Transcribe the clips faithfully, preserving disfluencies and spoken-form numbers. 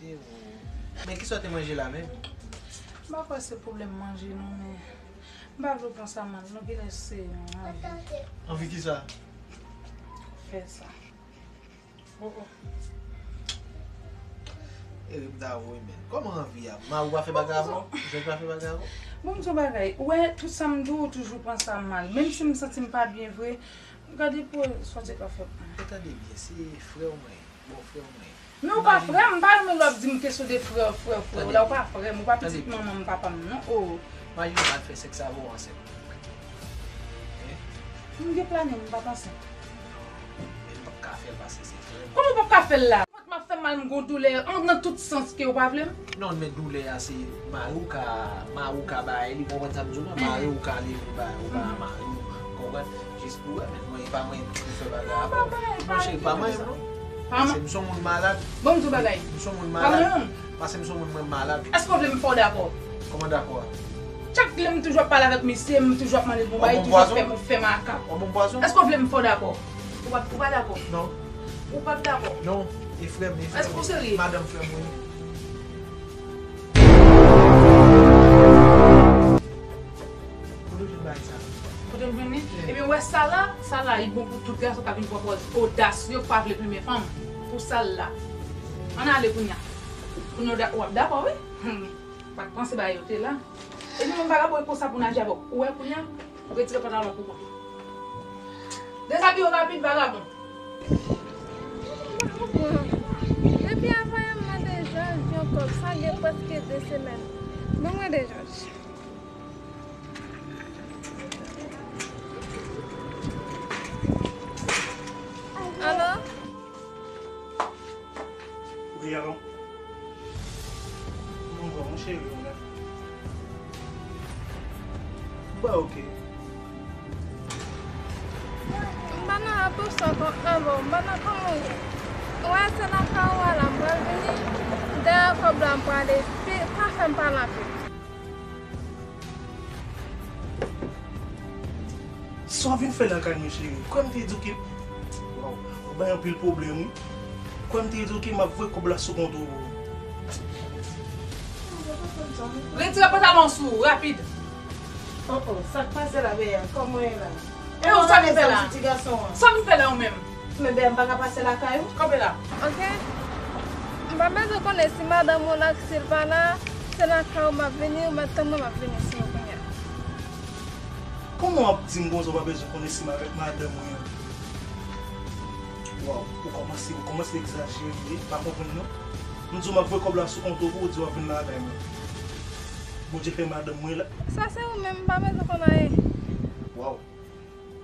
Men kisa w te manje la menm? M pa kwè se pwoblèm manje non, men m pa vle w pran sa mal non, kilès se yon anvi. Anvi kisa? Fè sa. Oh, oh. Eri m ta voye men. Kòman anvi a? Mari w pa fè bagay avè w? Jòj pa fè bagay avè w? Bon, m di w bagay. Ou wè, tout sa m di w, ou toujou pran sa mal. Menm si m santi m pa byen vre, gade pou sòti pa fè. Men tande byen, se frè w mwen ye. Bon, frè w mwen ye. Men ou pa frè m, m pa renmen lè w ap di m kesyon de frè, frè, frè. Tande byen. La ou pa frè m, ou pa pitit manman m, papa m non. Oh. Mari w al fè sèks avè w ansent. Hein? M gen planin, m p ap ansent. Men m p ap ka fè l paske se frè m. Kòman w p ap ka fè l la? Vant m ap fè mal, m gon doulè an, nan tout sans ke ou pa vle m. Non, men doulè a se mari w ka, mari w ka bay li, konprann sa m di w la? Mhm. Mari w ka leve bay ou, bay mari w, konprann? Jis pou wè, men mwen, e pa mwen ki pou fè bagay avè w. Non, cheri, pa mwen non. Paske m se yon moun malad. Bon, m di w bagay. M se yon moun malad. Paske m se yon moun mwen malad. Èske w vle m fè w dakò? Kòman dakò a? Chak lè m toujou ap pale avèk misye, m toujou ap mande l pou bay, li toujou ap fè, fè makak. W ap ban m pwazon? Èske w vle m fè w dakò? Ou pa, ou pa dakò? Non. Ou p ap dakò? Non, e frè m, e frè m. Èske w serye? Madanm frè m, wi. Kote w jwenn bagay sa? Kote m jwenn li? Yeah. Ebyen, w wè sa la, sa la, li bon pou tout gason k ap vin pran pòz odasye, k pa vle plimen fanm. Pou sa l la. Ann ale kounye a. Kounye a w da-, w ap dakò, wi. Hmm. Pa t panse bagay yo te la. Epi menm vagabon e konsa pou n aji avè w. Ou wè kounye a, retire pantalon pou mwen. Dezabiye w rapid, vagabon. Depi avan yè m mande Jòj yon kòb, sa gen prèske de semèn. Ban mwen de Jòj. Alo? Wi, alò? Kòman w ye, mon cheri, ou menm? Mwen oke. M pa nan atousan kon avè w, m pa nan kòman w ye. Ou wè, se lakay ou a la, m pral vini. Dèyè kòb la, m prale. Pi, pa fè m pale anpil. Sa w vin fè lakay mwen, cheri? Kwè m te di w ke, waw, ou bay anpil pwoblèm, wi. Kwè m te di w ke m ap voye kòb la sou kont ou pou ou. Retire pantalon sou ou, rapid. Oh, oh, sa k pase la, Beya? Kòman w ye la? E ou, sa k fè la? Ti gason an. Sa m fè la, ou menm? Men Beya, m pa ka pase lakay ou. Kanpe la. Oke. M pa bezwen konnen si madanm ou la, si l pa la, se lakay ou m ap vini, ou mèt tann mwen, m ap vini sou ou kounye a. Kòman w ap di m konsa, ou pa bezwen konnen si m avèk madanm ou an? Waw, ou kòmanse, ou kòmanse egzajere, m pa konprann non. M di w m ap voye kòb la sou kont ou pou ou di w ap vin lakay mwen. Bondye fè madanm mwen la. Sa se ou menm, m pa bezwen konn anyen. Waw.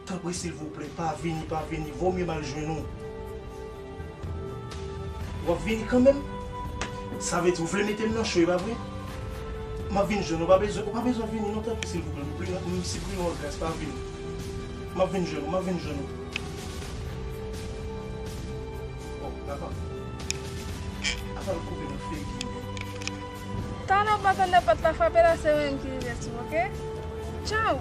Tanpri, silvouplè, pa vini, pa vini. Vomye m al jwenn ou. W ap vini kanmenm? Sa vle di ou vle mete m nan cho, e pa vre? M ap vin jwenn ou, ou pa bezwen, ou pa bezwen vini non, tanpri, silvouplè. M priye, m sipliye w an gras, pa vini. M ap vin jwenn ou, m ap vin jwenn ou. Oh, dakò. Apa l koupe nan figi. Talè w pa tande pòt la frape la, se mwen ki rive sou, oke? Tchaw!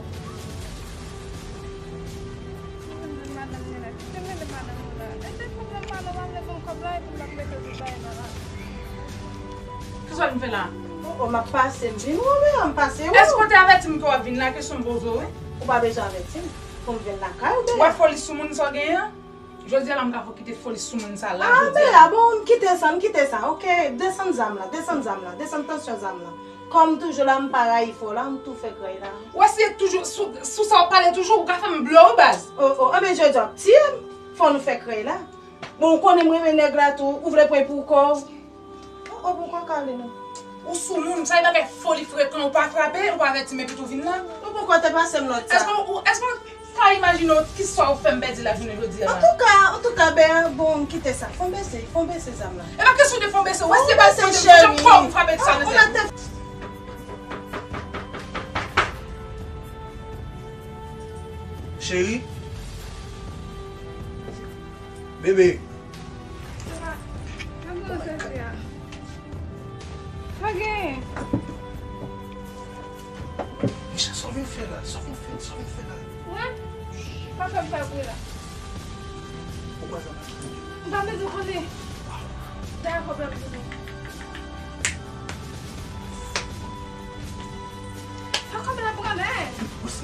Mwen di madanm li la, kite mete madanm ou la. E se pwoblèm pa nou, pa vle ban m kòb la, epi l ap mete tout bagay nan la. Kisa w vin fè la? Oh, oh, m ap pase, m vin wè w, m pase wè w. Èske w te avèti m ke w ap vin la? Kesyon m poze w, wi. Ou pa bezwen avèti m pou m vin lakay ou, Beya. W ap foli sou moun sa w genyen an? Jodi a la, m ka fè w kite foli sou moun sa la, jodi a. Ah, Beya, bon, m kite sa, m kite sa. Oke, desann zam la, desann zam la, desann tansyon zam la. Kòm toujou la, m pa rayi fè w la, m tou fè krèy la. Ou wè, si se toujou sou, sou sa w ap pale toujou, ou ka fè m blè wi, baz. Oh, oh, anben jodi a w ap tiye m, fò nou fè krèy la. Bon, ou konnen m renmen nèg la tou, ou vle pran pou kò w. Oh, oh, poukò w kale non? Ou sou moun, sa e bagay foli frekan, ou pa frape, ou pa avèti m epi tou vin la? Ou poukò te pase m lòt sa? Èske ou, èske ou ka imajine w kisa ou fè m pèdi lajounen jodi a la? Antouka, antouka, Beya, bon, kite sa. Fon bese, fon bese zam la. E pa kesyon de fon bese, ou wè se pa kesyon de fon bese, cheri. Fò ou frape sa, mezanmi. Cheri. Bebe. Sa, sa gen? Michel, sa w vin fè la? Sa w vin fè? Sa w vin fè la? Mwen? Pa fè m fè bri la. Ou kwè sa m ap fè? M pa bezwen konnen. Dayè kòb la pou mwen.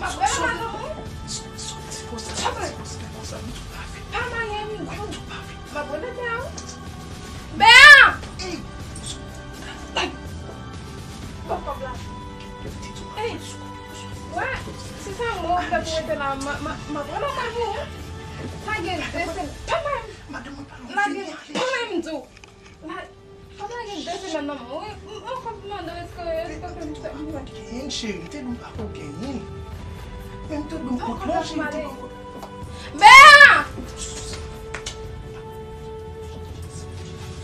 Pa vre madanm ou? Soti konsa, soti konsa, konsa, nou tou pa vin. Pa marye m, nou tou pa vin. M ap rele Bea. Bea! Ey! Ay! Bon, kòb la. Ey! Wè, se sa mwen ou fè pou rete la, m, m, m ap rele kòb ou. Sa gen de semèn. Pa marye m. Madanm mwen pa lwen. Lage, pa marye m di w. La, Papa gen de semèn nan men w, wi. M, m konprann, èske, èske w konn sa m fè? Genyen, cheri, te di m pa pou genyen. Men m te di w kont non, cheri, te pa kont. Bea!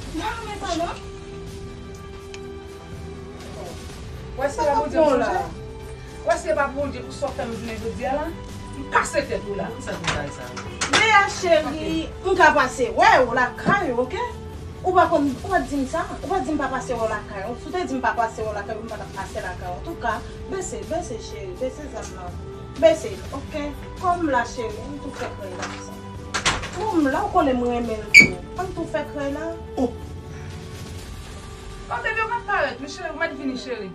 M pa renmen sa, non. Wè, se pa Bondye pou chanje. Wè, se pa Bondye pou sa w fè m jounen jodi a la. M kase tèt ou la. Sa ki bagay sa yo? Bea cheri, m ka pase wè w lakay ou, oke? Ou pa konn, ou pa t di m sa. Ou pa t di m pa pase wè w lakay ou. Si w te di m pa pase wè w lakay ou, m pa t ap pase lakay ou. Antouka, bese, bese cheri, bese zam nan. Bese, oke? Kòm la cheri, m tou fè krèy la konsa. Kòm la, ou konnen m renmen l tou. Ann tou fè krèy la. Oh! Oh, bebe, ou mèt parèt, wi, cheri, ou mèt vini, cheri.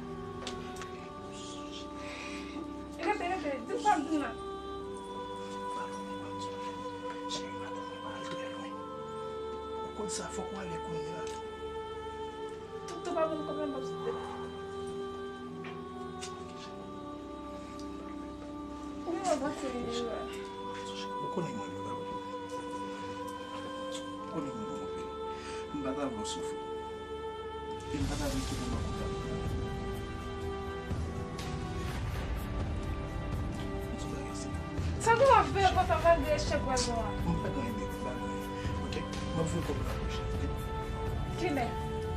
Rete, rete, di m sa m di m nan. Cheri, madanm mwen pa al trè lwen. Ou konn sa, fòk ou ale kounye a. Tout, tout pa bon, konprann, pap site. Ou pa pase, ou konnen mwen, mwen pa Konnen mwen bon anpil. M pa ta vle w soufri. E m pa ta vle kite w nan kote a. Yon ti bagay se. Sa nou ap fè konsa malgre echèk wè nou an? M pa gen anyen, baby, m pa gen anyen. Oke? M ap voye kòb la pwochen, oke? Kilè?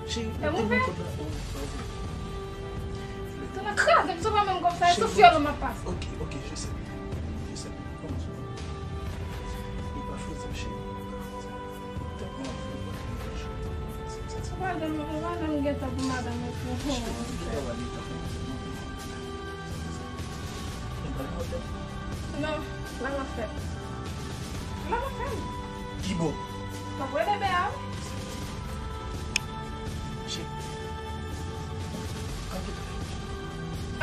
Cheri, m ap voye kòb la. Ou pa vle. Tande kraze m sou mwen menm konsa, e sou fyòl ou m ap pase. Oke, oke, je sais. Je sais. Kòman sa? Li pa fè sa, cheri. Li pa fè sa. Tèt mwen ap fè mwen cho. Ou pa janm, ou pa janm gen tan pou madanm ou pou ou. Cheri, ou gen tan wè li tan pou madanm ou. Ou pa nan hotèl? Non, la m ap fè. La m ap fè. Ki bò? M ap rele Bea. Cheri. Ann tou.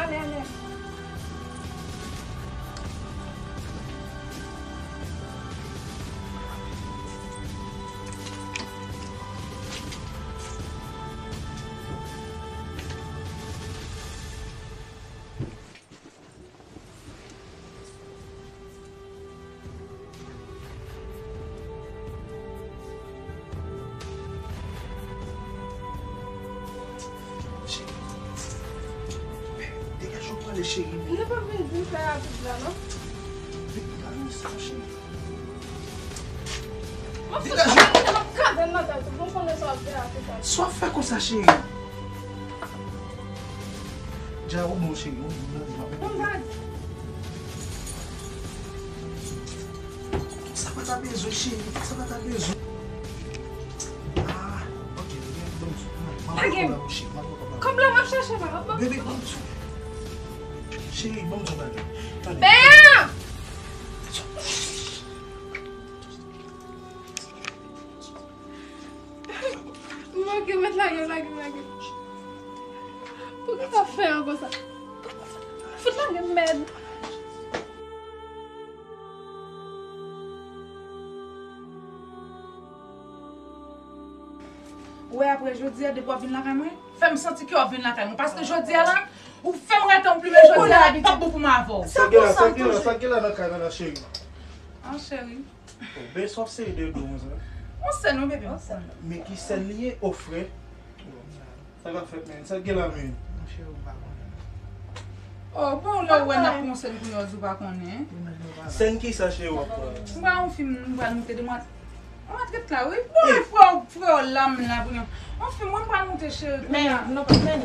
Ale, ale. Cheri. Degaje w prale, cheri. Nou pa vin di m fè rapid la, non? Vin pa vin sa, cheri. Degaje w. Sa w ap fè konsa, cheri? Dja ou bon, cheri, ou bon, ou bon. Sa pa ta bezwen, cheri, sa pa ta bezwen. Ah, ok, bebe, ban m sou. Kòb la m ap chache pa, papa. Bebe, ban m sou. Cheri, ban m sou bagay. Tande. Bea! M manke mèt lage, lage, lage. Poukisa w fè an konsa? Fout lage m mèd. Ou wè apre jodi a, depi w ap vin lakay mwen, fè m santi ke w ap vin lakay mwen. Paske jodi a la, ou fè m rete yon plimen jodi a la, li p ap bon pou mwen avè w. Sa k gen la, sa k gen la, sa k gen la nan kay la, cheri? An, cheri. Oh, ben, sa w ap sere de do konsa? On sèn, wi, bebe, on sèn. Men ki sèn li ye, o frè? Sa k ap fèt, men? Sa k gen la, men? Monchè, ou pa konnen. Oh, bon, lè w wè n ap pran sèn kounye a, w di w pa konnen. Sèn kisa, cheri, w ap pran? M pral yon fim, m pral moute demwazèl. Ou mèt ret la, wi. Bon, frè, frè w la, m la pou yon. Yon fim, mwen, m pral moute, cheri, kounye a. Men, non, men.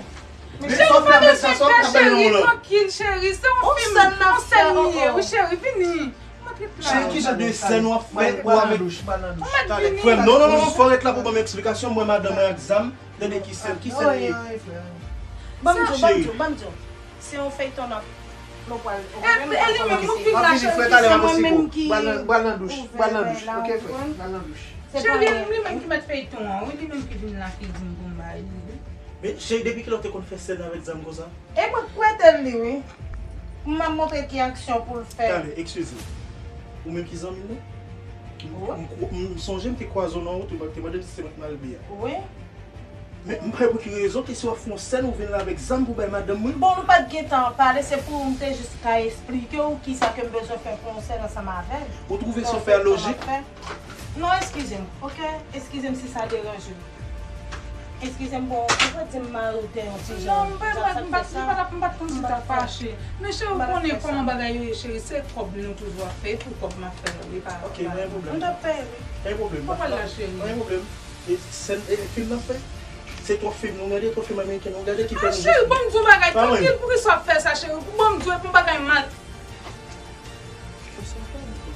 Cheri, ou pa bezwen pè, cheri, trankil, cheri. Se yon fim, yon sèn li ye, wi, cheri, vini. Cheri, ki jan de sèn w ap fè ou avèk... Frè m, non, non, non, non, fò w ret la pou ban m eksplikasyon. Mwen, madanm mwen ak zam, tande ki sèn, ki sèn li ye? Ban m di w, ban m di w, ban m di w. Se yon feyton n ap, nou pral, ou konprann, nou pral kòmanse. W ap vini, frè, talè m ap esplike w. Pral nan, pral nan douch, pral nan douch, ok, frè? Pral nan douch. Cheri, li menm ki mèt feyton an, wi, li menm ki vin la, ki di m pou m ba li, wi. Men, cheri, depi kilè w te konn fè sèn avèk zam konsa? E mwen k prete l li, wi. M ap montre ki aksyon pou l fè. Talè, eskize m. Ou menm ki zanmi l lan? M, Wi. m, m, m sonje m te kwaze w nan wout, ou te mande m si se mwen k malbe a. Wi. Men m pa wè pou ki rezon ke si w ap fè yon sèn ou vin la avèk zam pou bay madanm mwen. Bon, nou pa t gen tan pale, se pou m te jis ka esplike w kisa ke m bezwen fè pou yon sèn ansanm avè l. Ou twouve sa w fè a lojik? Non, eskize m, oke? Eskize m si sa deranje w. Eskize m, bon, ou pa di m mari w te yon ti jan. Non, m pa, m pa, m pa, m pa, m pa t konn si w t ap fache. Men cheri, ou konnen kòman bagay yo ye, cheri. Se kòb nou toujou ap fè, e pou kòb m ap fè l, e pa. Ok, pa pa gen pwoblèm. M t ap fè l, wi. Pa gen pwoblèm. Ou pral la, cheri. Pa gen pwoblèm. E sèn, e fim nan fè? Se twòp fim nou gade, twòp fim ameriken nou gade ki fè nou. Ah, cheri, ban m di w bagay, trankil, poukisa w ap fè sa, cheri? Ban m di w, e pou bagay mal.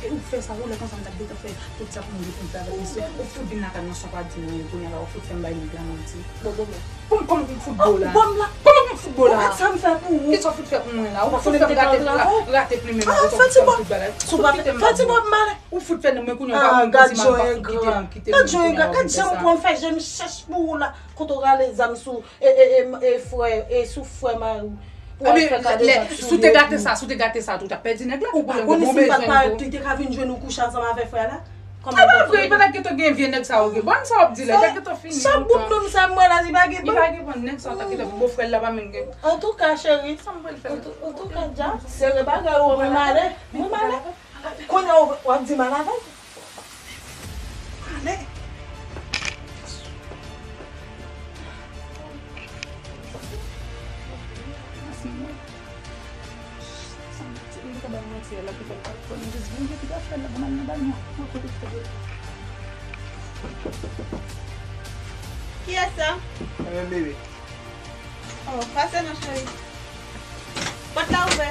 Ou fè sa, ou lè konsa, m t ap gentan fè tout sa pou mwen, pou m travay, mesye. Ou fout vin lakay mwen san pa di m anyen, kounye a la, ou fout fè m bay nèg la manti. Bon, bon, bon. Pou m, kòman pou m fout ba w la? Bon, m la. Kòman pou m fout ba w la? Ou konn sa m fè pou ou? Kisa w fout fè pou mwen la? Ou fout fè m rate, rate plimen mwen, ou fout fè m tout bagay. Ou fout kite m. Fè ti bòb malè. Ou fout fè nan mwen kounye a, ou pa konn si m ap fout kite m, kite m kounye a, ou konn fè sa. Gad jan engra, gad jan m pran fè je m chèch pou ou la. Kote w rale zam sou, e, e, e, e frè, e sou frè mari w. Pou al fè kadejak sou li epi. Si w te gate sa, si w te gate sa tou, w t ap pèdi nèg la. Ou pa konnen si m pa t parèt tou, li te ka vin jwenn ou kouche ansanm avè frè a la? Kòman l t ap fè? Li pa t ap gentan gen vye nèg sa yo gen. Bon, sa w ap di la, li t ap gentan fini lontan. Sa bout nonm sa m wè la, li pa gen bon. Li pa gen bon, nèg sa w t ap gentan, bofrè l la pa menm gen. Antouka, cheri. Sa m pral fè la? Antouka, dja. Sere bagay ou, mwen m ale. Mwen m ale. Kounye a w ap di m al avè l? Ale. Kiyès sa? Se menm bebe. Oh, pase non, cheri. Pòt la ouvè.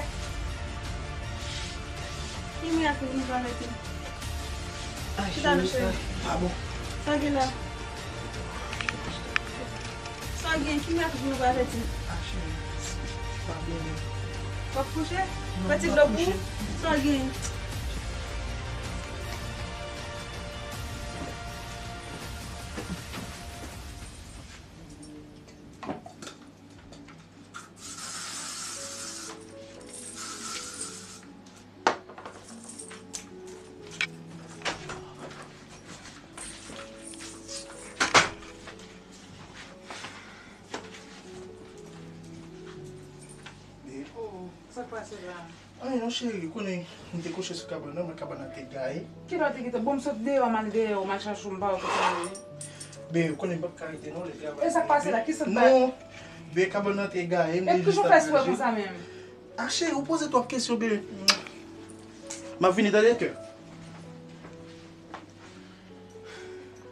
Ki mirak ou vin fè avèk li? Chita non, cheri. Pa bon. Sa gen la? Sa gen? Ki mirak ou vin fè avèk li? Ah, cheri. Pa byen menm. W ap kouche? Fè ti dlo pou ou? Sa gen? Sa k pase la? Anyen non cheri, ou konnen m te kouche sou kabann nan, men kabann nan te gaye. Kilè w te kite? Bon, m sot deyò, m al dèyè w, m al chache w, m pa wè kote w ye. Ben, ou konnen m p ap ka rete non, lè travay. E sa k pase la? Ki sot la? Non, ben, kabann nan te gaye, m te jis ap ranje. E kijan w fè swè konsa menm? Ah, cheri, ou poze twòp kesyon, ben. M ap vini, tande, kè.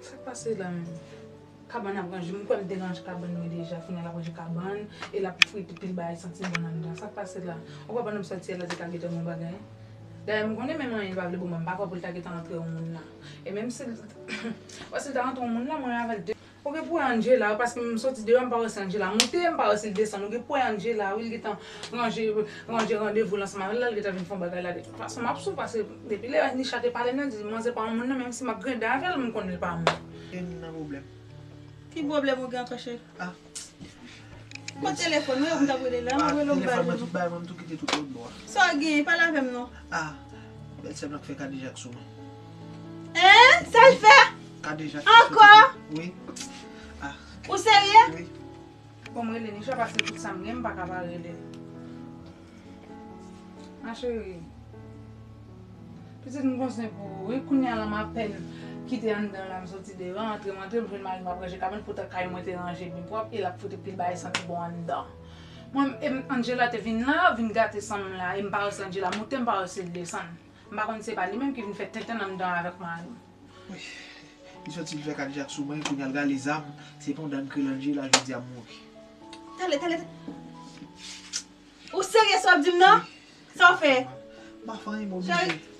Sa k pase la menm? Kabann ap ranje. M kwè m te ranje kabann mwen deja. Kounye a l ap ranje kabann e l ap frite pil bagay santi bon anndan. Sa k pase la? Ou kwè pandan m sòti a la, li ta gentan gen yon bagay? Dayè, m konnen menm anyen li pa vle ban mwen. M pa kwè pou l ta gentan antre yon moun la. E menm si l, wè, si l ta antre yon moun la, mwen avè l de. Ou gen pou wè Angela, paske m sòti deyò, m pa wè si Angela monte, m pa wè si l desann. Ou gen pou wè Angela, wi, l gentan ranje, ranje randevou l ansanm avè l la, l gentan vin fè yon bagay la. De tout fason, m ap sou, paske depi lè Nisha te pale m nan, di manzè pa yon moun nan, menm si m ap grende avè l, m konnen l pa moun. E m nan pwoblèm. Ki pwoblèm ou gen ankò, cheri? Ah. Kot telefòn mwen, ou t ap rele la, m ap rele w, m pa jwenn ou. Telefòn mwen tout bagay mwen, m tou kite tout lòt bò a. Sa w gen, pale avè m non. Ah, bèlsè m nan k fè kadejak sou mwen. Hein? Sa l fè? Kadejak. Ankò? Wi. Ah. Ou serye? Wi. Bon, m rele Nisha paske tout sa m gen, m pa ka pa rele l. Ma cheri. Pitit m gon sen pou ou wi, kounye a la m apèn kite anndan la, m soti deyò, antre m antre, m jwenn mari m ap ranje kabann, poutan kay mwen te ranje byen pwòp, e l ap fout pil bagay santi bon anndan. Mwen, e m, Angela te vin la, vin gate san m la, e m pa wè si Angela monte, m pa wè si l desann. M pa konn si se pa li menm ki vin fè tenten anndan avèk mari m. Wi. Li soti, li fè kadejak sou mwen, kounye a l rale zam, se pandan m kriye Angela, jodi a m mouri. Talè, talè, talè. Ou serye sa w ap di m nan? Sa w fè? M pa fè anyen, m oblije. Cheri,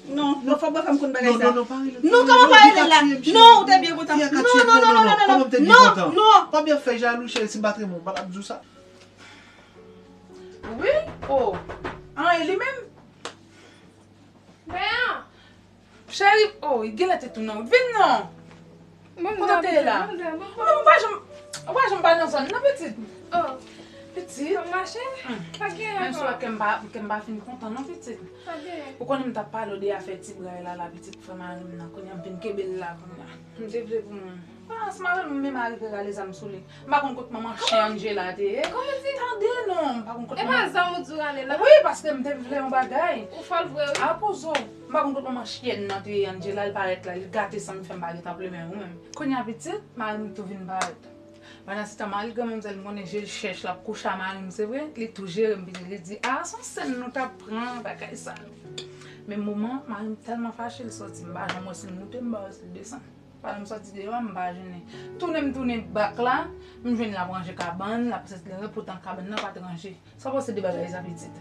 non, non, fòk w fè m konn bagay sa. Non, non, non, pa rele. Non, kòman pa rele la? Non, ou te byen kontan. Non, non, non, non, non, non, non, non, non. Kòman m te byen kontan? Non, non. Pa byen fè jalou, cheri, si m pa t renmen w, m pa t ap di w sa. Wi? Oh. An, e li menm? Cheri, oh, genlè te tounen wout. Vin non. Kote w te ye la? Non, ou pa janm, ou pa janm pa nan zòn nan, pitit. Oh. Pitit. Kòm mache? Hmm. Pa gen ankò. Menm si w wè ke m pa, ke m pa fin kontan non, pitit. Pa gen. Ou konnen m t ap pale w de afè ti bra Lala, pitit, frè mari m nan, kounye a m vin kenbe l la, kounye a. M te vle pou m. Ah, se mari m menm arive rale zam sou li. M pa konn kot manman chen Angela te ye. Kòman di? Tande non, m pa konn kot manman. E pa zam ou di w rale la? Wi, paske m te vle yon bagay. Ou fòl vre wi. Apozo, m pa konn kot manman chen nan te ye Angela, l parèt la, li gate san m fè m pa gentan plemen ou menm. Kounye a pitit, mari m tou vin parèt. Pandan se tan, mari granmanmzèl m konnen je l chèch, l ap kouche a mari m, se vre, li tou jere m, pitit, li di, ah, se yon sèn nou t ap pran, bagay sa. Men moman, mari m tèlman fache, l sòti, m pa janm wè si l moute, m pa wè si l desann. Pandan m sòti deyò a, m pa jennen. Tounen m tounen bak la, m jwenn l ap ranje kabann, l ap sèt lere, poutan kabann nan pa t ranje. Sa w panse de bagay sa, pitit?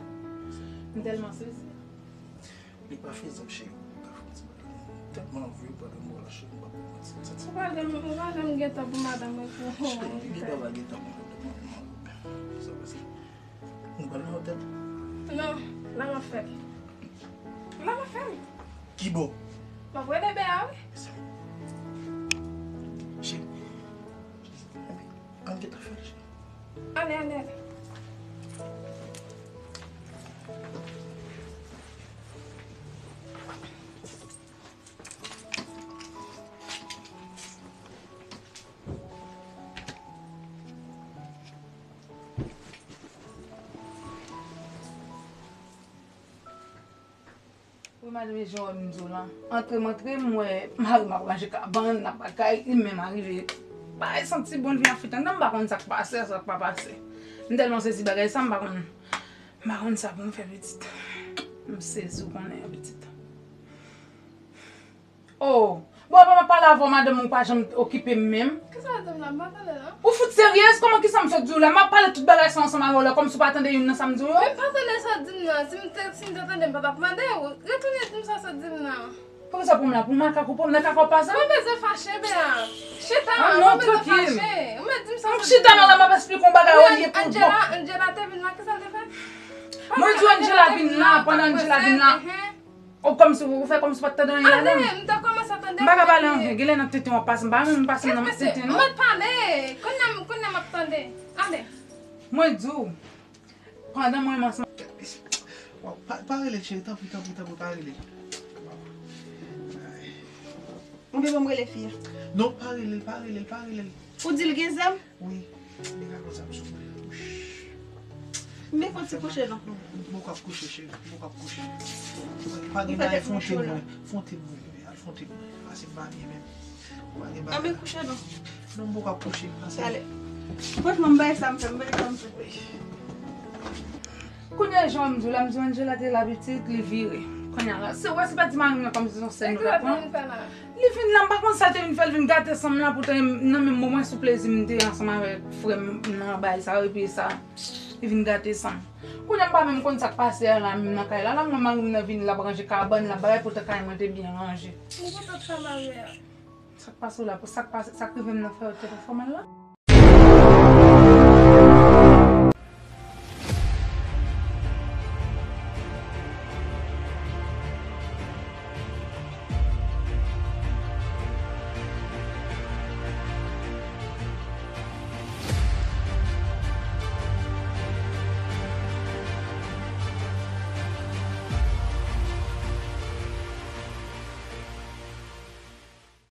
M tèlman sezi. Li pa fezab, cheri, pou m ta fè yon ti bagay. M tèlman anvi w pandan m wè w la, cheri, m p ap pou manti. Ou pa janm, ou pa janm gen tan pou madanm mwen pou. Cheri, li gentan va gen tan pou madanm mwen. Sa pase. Nou pral nan lotèl? Non, la m ap fè l. La m ap fè l. Ki bò? M ap rele Bea wi. Cheri, ann gentan fè l, cheri. Ale, ale, ale. Wi, madanm, e jan w wè m di w lan. Antre m antre, m wè mari m ap ranje kabann, l ap bagay, li menm arive. Bagay santi bon, l vin ap fete anndan, m pa konn sa k pase, sa k pa pase. M tèlman sezi bagay sa, m pa konn, m pa konn sa pou m fè, pitit. M sezi, w konnen, pitit. Oh! Bon, apa m ap pale avè w, madanm, ou pa janm okipe m menm? Kisa w di m la? M pa tande non. Ou fout seryez? Kòman kisa m sot di w la? M ap pale tout bagay sa ansanm avè w la, kòmsi w pa tande youn nan sa m di w yo? Men m pa tande sa w di m nan. Si m te, si m te tande, m pa t ap mande w. Retounen di m sa w sot di m nan. Poukisa w pran m la pou makak? Ou pran m nan kaka w pa sa? Mwen bezwen fache, Bea. Chita, ah non, mwen bezwen fache. Ou mèt di m sa w sot di m nan. M chita nan la, m ap esplike w bagay olye pou bon. Angela, Angela te vin la, kisa l te fè? Mwen di w Angela vin la, pandan Angela vin la. Ou kòmsi ou fè kòmsi w pa t tande anyen ladan. Ale, m te kòmanse tande. M pa ka pale anyen, genlè nan tenten w ap pase, m pa renmen pase nan tenten non. Mwen pale, kounye a, kounye a m ap tande. Ale. Mwen di w, pandan mwen menm ansanm. Waw, pa, pa rele l, cheri, tanpri, tanpri, tanpri, pa rele l. Waw. Ay. Oubyen ban m rele fi a? Non, pa rele l, pa rele l, pa rele l. Ou di l gen zam? Wi, li ka konn sa m sou mwen. Men fon ti kouche non. Non, m poko ap kouche, cheri. M poko ap kouche. Pa gen bagay, fon te mwen. Fon te mwen, bebe. Al fon te mwen. Pase m pa byen menm. Pa gen bagay. Anben kouche non. Non, m poko ap kouche. Pase. Ale. Franchman, m bay sa m fè, m bay sa m fè. Kounye a jan m di w la, m di Angela te la pitit, li vire. Kounye a la, se wè se pa ti mari m nan kòmsi se yon sèn nou t ap pran. Li vin la, m pa konn sa l te vin fè, l vin gate san m la, poutan nan menm moman sou plezi m te ansanm avèk frè m nan bay sa, epi sa, li vin gate san m. Kounye a m pa menm konn sa k pase a la, menm nan kay la, la m wè mari m nan vin, l ap ranje kabann, l ap bagay, poutan kay mwen te byen ranje. Mwen kontan sa mari a. Sa k pase w la, pou sa k pase, sa k rive m nan frè w te fè fò mal la?